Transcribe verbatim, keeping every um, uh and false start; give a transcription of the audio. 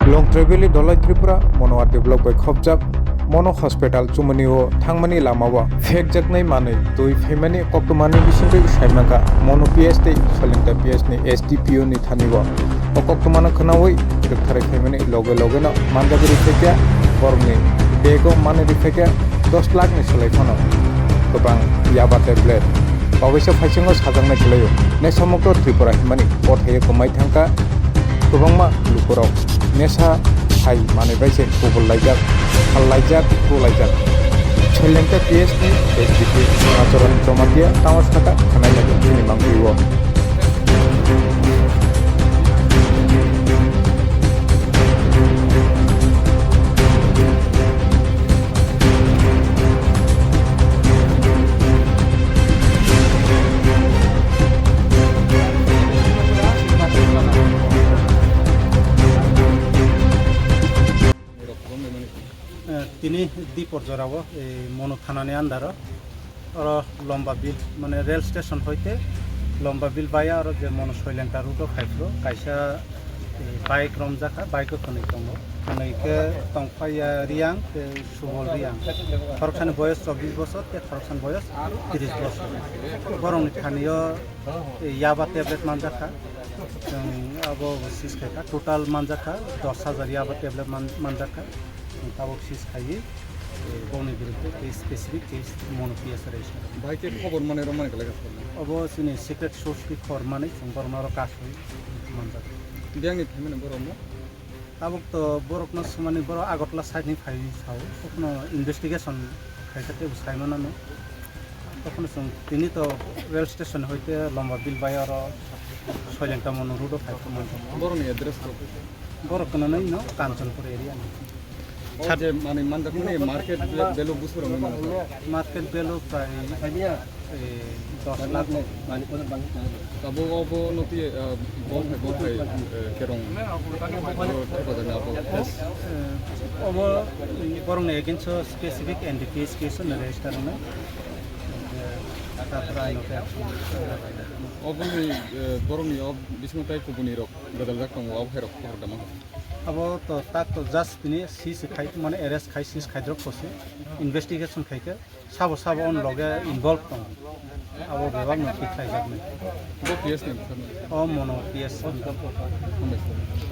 Longtraibili Dolai Tripura, Mono R D block bai khopjak, Mono Hospital chumani o thangmani lama o phekjaknai manwi twi phaimani koktwmani bisingtwi saimaka Mono P S tei Solingta P S ni S D P O ni thani o. O koktwmano khwnawi rwktharwi phaimani loge loge no manjagwi rwphaikha, borokni bag o manwi rwphaikha dos lakh ni slai phano kwbang yaba tablet. Oboisa phaisingo sajaknai kwlaio, nesamukto Tripura himani kothai o kwmai thangkha. Kwbangma lukurok nesa hai manwi bai se kubul laijak, hal laijak, tu laijak. Solingta P S ni S D P Sonacharan Jamatia tamo saka khwnai laijak chini mangpili o. Eh, tini Dipor jorao, eh, Mono thanani under o, oro Lomba Bill, mane rail station hoite Lomba Bill baya oro je Mono Soilengta road o phaiphuru kaisa, eh, bike romjakha, bike o khwnwi tongo. Khwnwi khe tongphaiya Riang tei Subol Riang. Khoroksani boyos chobbish bosor tei khoroksani boyos tris bosor. Borokni thani o, eh, yaba tablet manjakha. Chwng abo sis khaikha, total manjakha dos hajar yaba tablet man-, manjakha. Chwng tabuk sis khaiwi, eh, boni biruddhe case, specific case Mono P S register. Bahai khe khobor manwi rw mani kwlai kha? Obo chini secret source ni khobor manwi chwng borokno oro kasui manjak. Biyangni phaimani borok no? Tabuk to borokno swmani borok Agartala side ni phaiwi sao, kokno investigation khaikha teibo saimanano. Tokhono chwng tini to rail station hoite Lomba Bill bai oro Soilengta Mono road o phai thangmani. Borokni address to? Borok kwno nai no Kanchanpur area ni. O je mani manjakmani market value busurok ni mano? Market value prai, eh, dos lakh. Tabuk obo no twi, eh, bom hai, bom hai, eh, kerong. Abo thai bazar ni abo case. Eh, obo borokni against o specific N D P S case no register wngnai. Eh, taphore aino khe action. Oboni, eh, borokni o bisingo tai kubuni rok gadal jak tongo, abo hai rok kotor dama. Abo to tak to just tini seize khai, mane arrest khai, seize khai drop kosi, investigation khai khe sabo sabo on loge involve tong. Abo bebak no thik khai jak nai. Bo P S ni bwkhak ni? O Mono P S ni. Hambai.